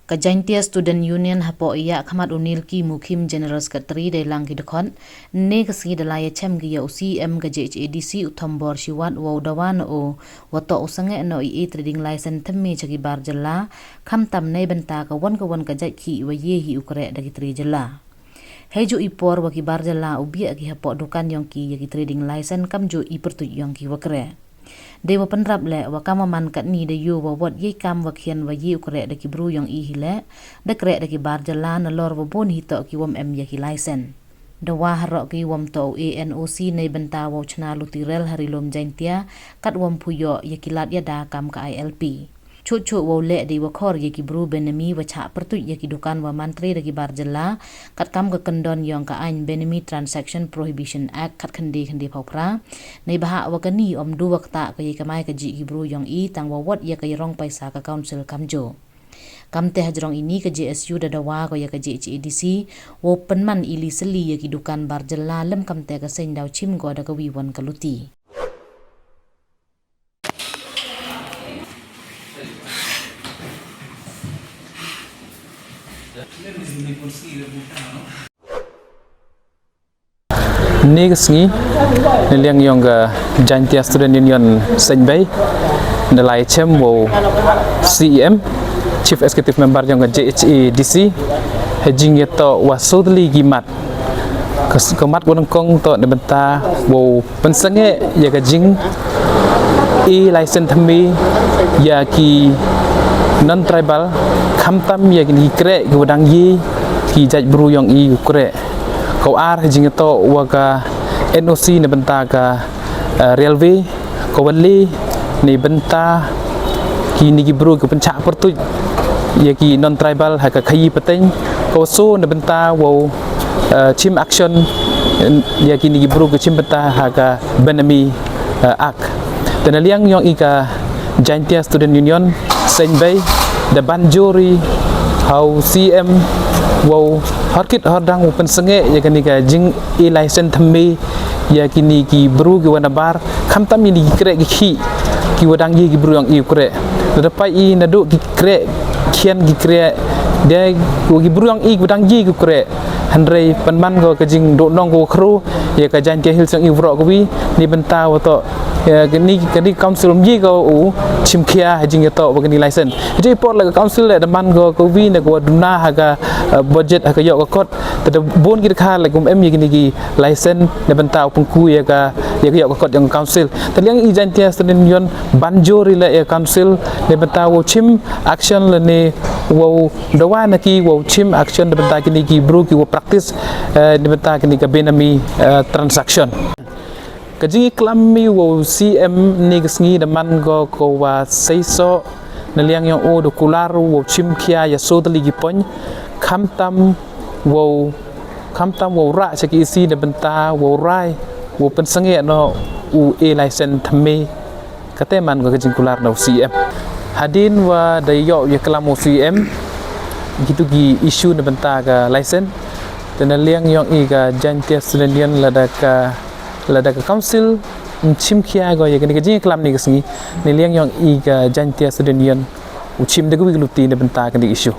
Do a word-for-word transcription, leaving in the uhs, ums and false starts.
Ka Jaintia Student Union hapoh i yahkhmat u Nilki Mukhim, General Secretary, da lang ki dkhot, ynne ka sngi da lai yachem ki ya u C M ka J H A D C u Thombor Shiwat wow dawa noh u wa toh u sangeh noh i e trading license thymme cha ki bar jylla, khamtam neibynta ka won ka won ka jait khih wa ye hi u kreh da ki tre jylla. Heijooh i por wa ki bar jylla u biah ki hapoh dukan yong ki ya ki trading license kamjooh i pyrtuit yong ki wa kreh. Dei wa pynrap leh wa kam wa man katni da yoo wa wot yei kam wa khian wa ye u kreh da ki bru yong i hi leh, da kreh da ki bar jylla nalor wa boon hi toh ki wym em ya ki license. Dawa haroh ki wym toh u e N O C neibynta wow chna luti rel ha ri lum Jaintia, kat wym phu yoh ya ki lad yada kam ka I L P. Chooh chooh wow leh dei wa khor ya ki bru benami wa chah pyrtuit ya ki dukan wa man tre da ki bar jylla, kat kam ka kyndon yong ka aiñ Benami Transaction Prohibition Act khat khyndai khyndai phaw phra. Neibhah wa kani ym du wa ktah ka yei kamai ka jih ki bru yong i, tang wa wot ya ka yarong paisa ka council kamjooh. Kamte hajrong ini ka J S U da dawa ko ya ka J H A D C wow pynman i li sylli ya ki dukan bar jylla lem kamte ka seng daw chim ko da ka wi won ka luti. Ynne ka sngi, na liang yong ka Jaintia Student Union Seiñbei, da lai chem wow C E M, Chief Executive Member yong ka J H A D C, ha jingyatoh wa soo tylli ki mat. Ka s-, ka mat wa nyngkong toh neibynta wow pynsangeh ya ka jing e license thymme ya ki non-tribal, khamtam ya ki kreh ki wa dang ye ki jait bru yong i u kreh. Ka wa ar ha jingyatoh wa ka N O C neibynta ka, eh, railway, ka wa le neibynta kini ki bru ki pynchah pyrtuit ya ki non-tribal ha ka khayi pateng, ka wa soo neibynta wow, eh, chim action, eh, ya kini ki bru ki chim bynta ha ka Benami, eh, Act. Te na liang yong i ka Jaintia Student Union Seiñbei da ban jur i ha u C E M wow horkit hordang wow pynsangeh ya kani ka jing e license thymme ya kini ki bru ki wa nabar, khamtam ini ki kreh ki khih ki wa dang ye ki bru yong i u kreh. Lada pait i naduh ki kreh khian ki kreh dei wa ki bru yong i ki wa dang ye ki u kreh. Hynrei pynman ko ka jingduh nong ka wa khraw ya ka Jaintia Hills yong i waroh kawi, neibynta wa toh, eh, kani, kani council ym ye ko u chimkhia ha jingyatoh wa kani license. Hajooh i por leh ka council leh da man ko kawi ne ka wa duna ha ka, eh, budget ha ka yoh ka kot. Te da boon ki dkhar leh kum em ya kini ki license neibynta u pynku ya ka, ya ka yoh ka kot yong ka council. Te liang i Jaintia Student Union ban jur i leh ya council neibynta wow chim action lane wow dawa na ki wow chim action neibynta kini ki bru ki wa practice, eh, neibynta kini ka Benami, eh, transaction. Ka jingklam i wow C E M ynne ka sngi da man ko ka wa seisoh, na liang yong u da kular wow chimkhia ya soo tylli ki point, khamtam wow, khamtam wow rah cha ki E C neibynta wow rai wow pynsangeh noh u e license thymme. Kate man ko ka jingkular na u C E M. Hadien wa da yoh yaklam u C E M kitu ki issue neibynta ka license, te na liang yong i ka Jaintia Student Union lada ka, lada ka council ym chimkhia ko ya kani ka jingklam ynne ka sngi, na liang yong i ka Jaintia Student Union u chim da kawi ka luti neibynta kani ka issue.